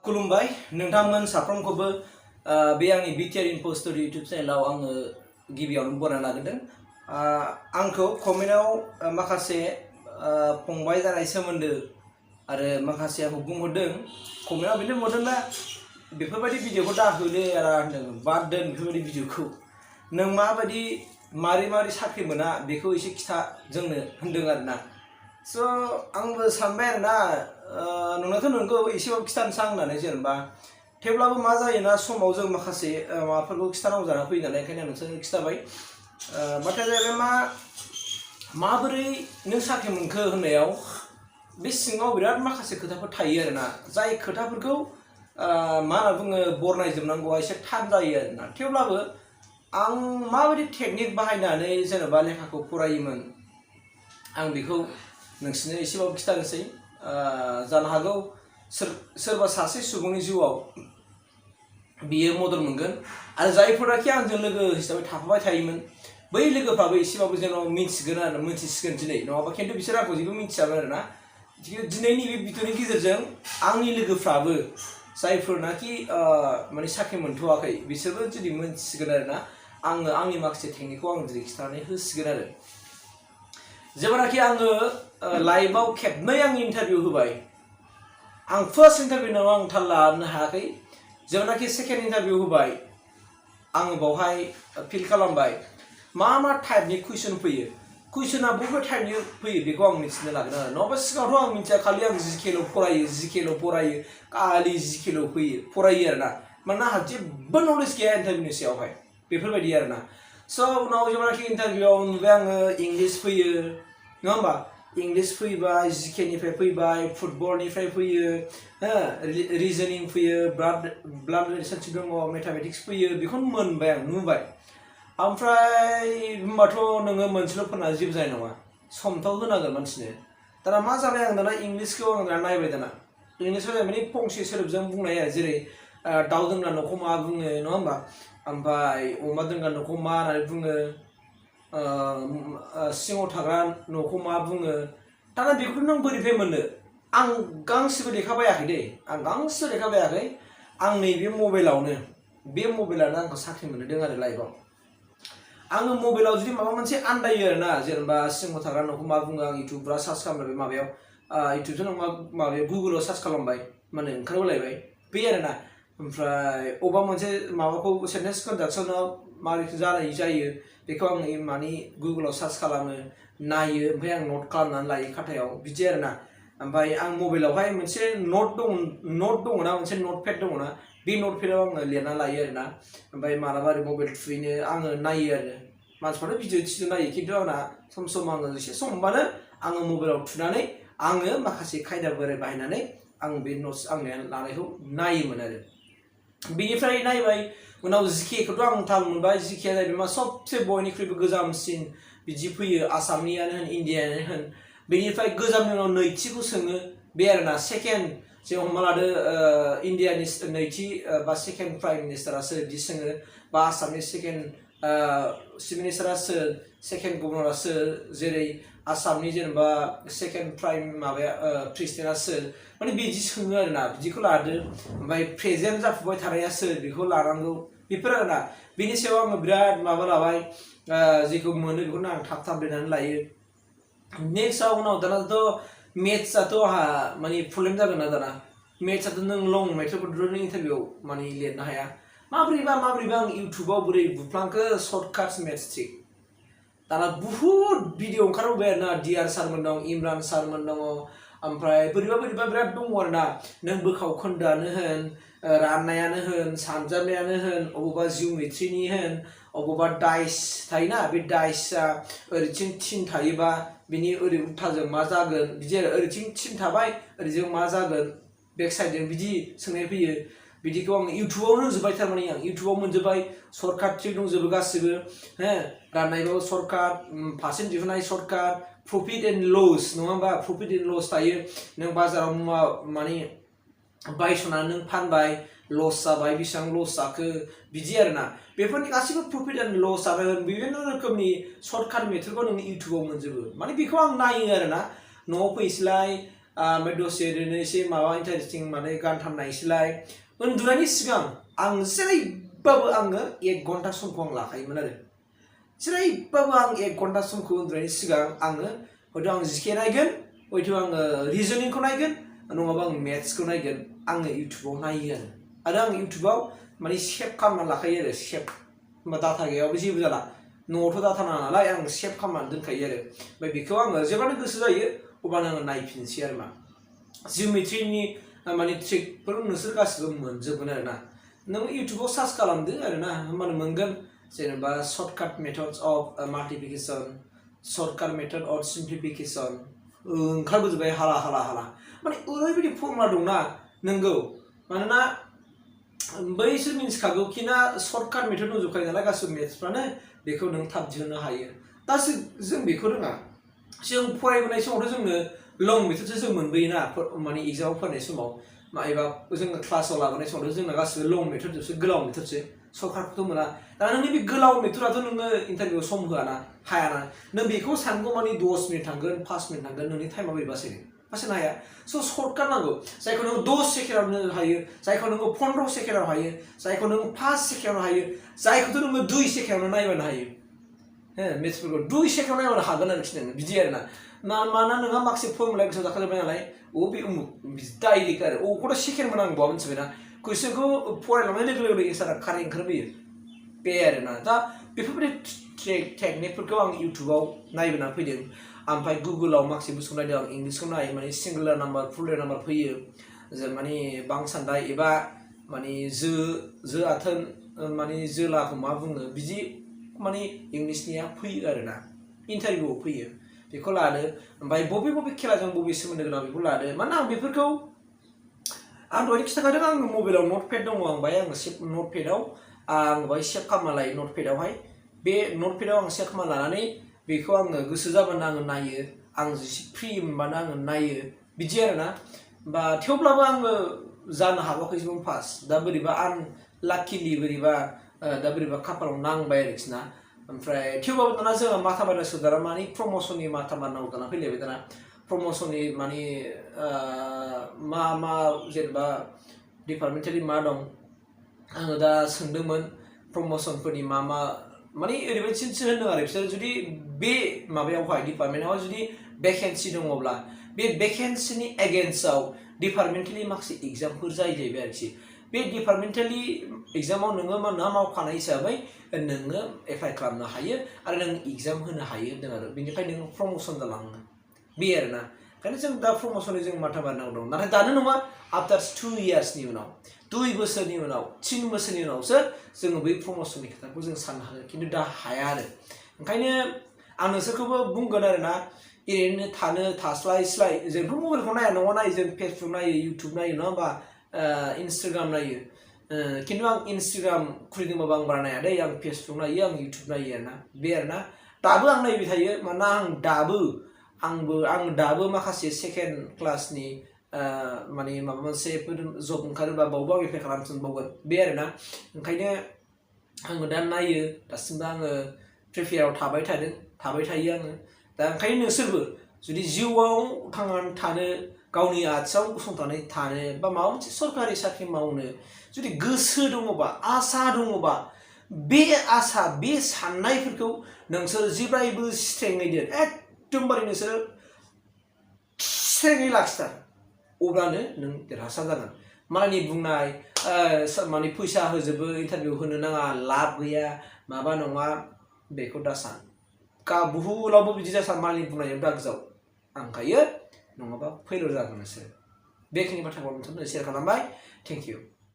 खुलुमबाय नोंथांमोन साफ्रोमखौबो बे आंनि Btrinfostudio YouTube चेनेलाव आङो गिबियावनो बरायना लाग्रोदों। आंखौ कमेन्टआव माखासे फंबाय जानाय सोमोन्दो आरो माखासे आंखौ बुंहरदों कमेन्टआव बिदिनो बुंहरदोंना बेफोरबायदि भिडिअखौ दा होले आरा होनदों बाद दोन बेफोरबायदि भिडिअखौ नों माबायदि मारै साख्रि मोना बेखौ एसे खिथा जोंनो होनदों आरोना। स' आंबो सानबाय आरोना नोंनाथ' नंगौ एसेबाबो खिथानोसै आं होननानै जेनेबा थेवब्लाबो मा जायोना समाव जों माखासे माबाफोरखौ खिथानांगौ जाना फैयो नालाय ओंखायनो आं नोंसोरनो खिथाबाय। बाथ्राया जाहैबाय माबोरै नों साख्रि मोनखो होननायाव बे सिङाव बिराद माखासे खोथाफोर थायो आरोना जाय खोथाफोरखौ मा होनना बुङो बरनायजोबनांगौआ एसे थान जायो आरोना। थेवब्लाबो आं माबायदि टेकनिक बाहायनानै जेनेबा लेखाखौ फरायोमोन आं बेखौ नोंसोरनो एसेबाबो खिथानोसै। जानो हागौ सोरबा सासे सुबुंनि जिउआव बियो मदद मोनगोन आरो जायफोराखि आंजों लोगो हिसाबै थाफाबाय थायोमोन बै लोगोफ्राबो एसेबाबो जेन' मिन्थिगोन आरो मिन्थिसिगोन दिनै नङाबा खिन्थु बिसोर आंखौ जेबो मिन्थियामोन आरोना। दिनैनि बे भिडिअनि गेजेरजों आंनि लोगोफ्राबो जायफोरनाखि माने साख्रि मोनथ'वाखै बिसोरबो जुदि मिन्थिसिगोन आरोना आङो आंनि माखासे टेकनिकखौ आं दिनै खिथानानै होसिगोन आरो। जेब्लानाखि आङो लाइभआव खेबनै आं इन्टारभिउ होबाय आं फार्स्ट इन्टारभिउनाव आं थाल लानो हायाखै जेब्लानाखि सेकेन्ड इन्टारभिउ होबाय आङो बावहाय फिल खालामबाय मा टाइपनि कुइसन फैयो कुइसना बबे टाइपनि फैयो बेखौ आं मिथिनो लागोन आरो नङाबा सिगाङावथ' आं मिथिया खालि आं जिकेल' फरायो खालि जिकेल' फरायो आरोना मानोना आंहा जेबो नलेज गैया इन्टारभिउनि सायावहाय बेफोरबायदि आरोना। स' उनाव जेब्लानाखि इन्टारभिउआव नुबाय आङो इंलिस फैयो नङा होमबा इंलिस फैबाय जिकेनिफ्राय फैबाय फुटबलनिफ्राय फैयो रिजनिं फैयो ब्लाड रिलेसनशिप दङ मेथामेटिक्स फैयो बेखौनो मोनबाय आं नुबाय। ओमफ्राय होनबाथ' नोङो मोनसेल' फोरना जेबो जानाय नङा समथ' होनांगोन मानसिनो। दाना मा जाबाय आं दाना इंलिसखौ आं दाना नायबाय दाना इंलिसखौ जाय माने फंसे सोदोबजों बुंनाय आरो जेरै दाउ दोनग्रा न'खौ मा बुङो नङा होमबा ओमफ्राय अमा दोनग्रा न'खौ मा होननानै बुङो सिङाव थाग्रा न'खौ मा बुङो दाना बेखौ नों बोरैहाय मोननो आं गांसेबो लेखा बायाखै दे आं गांसेबो लेखा बायाखै आं नैबे मबाइलावनो बे मबाइलानो आंखौ साख्रि मोनहोदों आरो लाइफआव। आङो मबाइलाव जुदि माबा मोनसे आन्दायो आरोना जेनेबा सिङाव थाग्रा न'खौ मा बुङो आं इउटुबफ्राव सार्च खालामबाय माबायाव इउटुबजों नङा माबायाव गुगोलाव सार्च खालामबाय माने ओंखारबोलायबाय बे आरोना। ओमफ्राय अबेबा मोनसे माबाखौ सेन्टेन्स कन्जाक्सनाव माबोरै जायो बेखौ आं माने गुगोलाव सार्च खालामो नायो ओमफ्राय आं नट खालामनानै लायो खाथायाव बिदि आरोना। ओमफ्राय आं मबाइलावहाय मोनसे नट दङना मोनसे नटपेड दङना बे नटपेडआव आङो लिरना लायो आरोना। ओमफ्राय मालाबा ओरै मबाइल थुयैनो आङो नायो आरो मानसिफ्राथ' भिडिअ नायो खिन्थु आंना सम आङो एसे सम मोनबानो आङो मबाइलाव थुनानै आङो माखासे खायदा बोराय बाहायनानै आं बे नट्स आं लानायखौ नायोमोन आरो। बेनिफ्राय नायबाय उनाव जिकेखौथ' आं थाल मोनबाय जिकेया जाहैबाय मा सबसे बयनिख्रुइबो गोजामसिन बिदि फैयो आसामनियानो होन इण्डियानो होन बेनिफ्राय गोजामनि उनाव नैथिखौ सोङो बे आरोना सेकेन्ड जे हमना लादो इण्डियानि नैथि बा सेकेन्ड प्राइम मिनिस्टारा सोर बिदि सोङो बा आसामनि सेकेन्ड चिफ मिनिस्टारा सोर सेकेन्ड गभर्नरा सोर जेरै आसामनि जेनेबा सेकेन्ड प्राइम माबाया प्रेसिडेन्टआ सोर माने बिदि सोङो आरोना बिदिखौ लादो। ओमफ्राय प्रेजेन्ट जाफुबाय थानाया सोर बेखौ लानांगौ बेफोर आरोना बेनि सायाव आङो बिराद माबा लाबाय जेखौ मोनो बेखौनो आं थाब लिरनानै लायो। नेक्स्टआव उनाव दानाथ' मेथ्सआथ' आंहा माने प्रब्लेम जागोन ना दाना मेथ्सआथ' नों लं मेथ्सफोरखौथ' नों इन्टारभिउआव माने लिरनो हाया माब्रैबा आं इउटुबाव बोरै बुफ्लांखो सर्टकाट्स मेथ्स ट्रिक दाना बुहुत भिडिअ ओंखारबोबाय आरोना डिआर सारमोन दं इमरान सारमोन दङ ओमफ्राय बोरैबा बिराद दङ आरोना नों बोखाव खोन्दोआनो होन राननायानो होन सानजाबनायानो होन अबेबा जिअमेट्रिनि होन अबेबा डाइस थायोना बे डाइसआ ओरैथिं थिन थायोबा बिनि ओरै उल्थाजों मा जागोन बिदि आरो ओरैथिं थिन थाबाय ओरैजों मा जागोन बेक साइडजों बिदि सोंनाय फैयो बिदिखौ आं इउटुबावनो होजोब्बाय थारमाने आं इउटुबाव मोनजोब्बाय सर्टकाट ट्रिक दंजोबो गासिबो राननायबाबो सर्टकाट पार्सेन्ट दिहुननाय सर्टकाट प्रफिट एन्ड लस नङा होमबा प्रफिट एन्ड लस थायो नों बाजाराव मुवा माने बायस'नानै नों फानबाय लस जाबाय बेसेबां लस जाखो बिदि आरोना बेफोरनि गासिबो प्रफिट एन्ड लस आरो बिभिन्न रोखोमनि सर्टकाट मेथडखौ नों इउटुबाव मोनजोबो माने बेखौ आं नायो आरोना न'आव फैस्लाय ओमफ्राय दसे ओरैनो एसे माबा इन्टारेस्टिं माने गान थाम नायसैलाय उन्दुनायनि सिगां आं जेरैबाबो आङो 1 घन्टा समखौ आं लाखायोमोन आरो जेरैबाबो आं 1 घन्टा समखौ उन्दुनायनि सिगां आङो हयथ' आं जिके नायगोन हयथ' आङो रिजनिंखौ नायगोन नङाबा आं मेथ्सखौ नायगोन आङो इउटुबाव नायो आरो आं इउटुबाव माने सेभ खालामना लाखायो आरो सेभ होमबा डाटा गैयाबाबो जेबो जाला न'आवथ' डाटा नाङा नालाय आं सेभ खालामनानै दोनखायो आरो ओमफ्राय बेखौ आङो जेब्लानो गोसो जायो अब्लानो आङो नायफिनसै आरो मा जिअमेट्रिनि माने ट्रिकफोर नोंसोर गासिबो मोनजोबगोन आरो ना नों इउटुबाव सार्च खालामदो आरो ना होमबानो मोनगोन जेनेबा shortcut methods of multiplication shortcut method of simplification ओंखारबोजोबबाय हाला हाला हाला माने ओरैबायदि फर्मुला दंना नोंगौ मानोना बैसोर मिन्थिखागौ कि ना सर्टकाट मेथड दंजोबखायो नालाय गासिबो मेथ्सफ्रानो बेखौ नों थाब दिहुननो हायो दा जों बेखौ रोङा जों फरायबोनाय समावथ' जोंनो लं मेथडसो जों मोनबोयोना माने एग्जामाव फरायनाय समाव एबा जोङो क्लासाव लाबोनाय समावथ' जोंना गासिबो लं मेथडसो गोलाव मेथडसो सर्टकाटखौथ' मोना दा नोंनि बे गोलाव मेथडआथ' नोङो इन्टारभिउआव सम होआना हायाना नों बेखौ सानगौ माने 10 मिनिट थांगोन 5 मिनिट थांगोन नोंनि टाइमा बोरैबासो बासिनो हाया स' सर्टकाट नांगौ जायखौ नोङो 10 सेकेन्डआवनो हायो जायखौ नोङो 15 सेकेन्डआव हायो जायखौ नों 5 सेकेन्डआव हायो जायखौथ' नोङो 2 सेकेन्डआवनो नायबानो हायो मेथ्सफोरखौ 2 सेकेन्डआव नायबानो हागोन आरोखि नोङो बिदि आरोना माना नोंहा माखासे फर्मुला गोसोआव थाखाजोब्बाय नालाय बे उमुक डाइरेक्ट आरो अखौथ' सेकेन्डबो नांबावा मिथिबायना कुइसनखौ फरायलांनाय लोगो लोगो एन्सारा कारेक्ट ओंखारबोयो बे आरोना दा बेफोरबायदि टेकनिकफोरखौ आं इउटुबाव नायबोना फैदों ओमफ्राय गुगोलाव माखासे बुस्थु नायदों आं इंलिसखौ नायो माने सिंगुलार नाम्बार प्लुरेल नाम्बार फैयो जों माने बांसान्दाय एबा माने जो आथोन माने जोलाखौ मा बुङो बिदि माने इंलिसनिया फैयो आरोना इन्टारभिउआव फैयो बेखौ लादो ओमफ्राय बबे खेलाजों बबे सोमोन्दो गोनां बेखौ लादो माने आं बेफोरखौ आं दहायनो खिन्थाखादों आं मबाइलाव नटपेड दङ आं बाहाय आं नटपेडआव आं बाहाय सेभ खालामना लायो नटपेडआवहाय बे नटपेडआव आं सेभ खालामना लानानै बेखौ आङो गोसो जाबानो आङो नायो आं एसे फ्रि मोनबानो आङो नायो बिदि आरोना बा थेवब्लाबो आङो जानो हाबाखै एसेबां फार्स्ट दा बोरैबा आं लाकिलि बोरैबा दा बोरैबा खाफालाव नांबाय आरोखि ना ओमफ्राय थेवबाबो दाना जोंहा माथा मारिनासो दाना माने प्रमसननि माथा मारिनांगौ दाना फैलायबाय दाना प्रमसननि माने मा जेनेबा डिपार्टमेन्टेलि मा दं आङो दा सोंदोंमोन प्रमसनफोरनि मा माने ओरैबायदिसो होनदों आरो बिसोर जुदि बे माबायावहाय डिपार्टमेन्टआवहाय जुदि भेकेन्सि दङब्ला बे भेकेन्सिनि एगेन्स्टआव डिपार्टमेन्टेलि माखासे एग्जामफोर जायो जाहैबाय आरोखि बे डिपार्टमेन्टेलि एग्जामाव नोङो मा मावखानाय हिसाबै नोङो एप्लाइ खालामनो हायो आरो नों एग्जाम होनो हायो होनदों आरो बेनिफ्राय नोङो प्रमसन जालाङो बे आरोना ओंखायनो जों दा प्रमसननि जों माथा मारिनांगौ दं नाथाय दानो नङा आफ्टार 2 इयार्सनि उनाव 2 बोसोरनि उनाव 3 बोसोरनि उनावसो जोङो बै प्रमसननि खोथाखौ जों साननो हागोन खिन्थु दा हाया आरो ओंखायनो आं नोंसोरखौबो बुंगोन आरोना ओरैनो थास्लाय स्लाय जोंथ' मबाइलखौ नाया नङा नायो जों फेसबुक नायो इउटुब नायो नङा होमबा इन्सटाग्राम नायो खिन्थु आं इन्सटाग्राम खुलिदोंबाबो आं बारा नाया दै आं फेसबुक नायो आं इउटुब नायो आरोना बे आरोना दाबो आं नायबाय थायो मानोना आं दाबो माखासे सेकेन्ड क्लासनि माने माबा मोनसेफोर जब ओंखारोबा बावबो आं एप्लाइ खालामफिनबावगोन बे आरोना ओंखायनो आङो दा नायो दासिमबो आङो प्रिपेयाराव थाबाय थायो आङो दा ओंखायनो नोंसोरबो जुदि जिउआव थांनानै थानो गावनि आथिङाव गसंथानानै थानो बा माबा मोनसे सरकारि साख्रि मावनो जुदि गोसो दङबा आसा दङबा बे आसा बे साननायफोरखौ नोंसोर जेब्लायबो स्ट्रेङै दोन एकदमबारे नोंसोर स्ट्रेङै लाखिथार अब्लानो नों देरहासार जागोन मालायनि बुंनाय माने फैसा होजोबो इन्टारभिउ होनो नाङा लाब गैया माबा नङा बेखौ दा सान बुहुलावबो बिदि जासान मालायनि बुंनायाव दागजाव आंखायो नङाबा फेलर जागोन नोंसोर बेखिनि बाथ्राखौ नोंथांनो शेयार खालामबाय थेंक इउ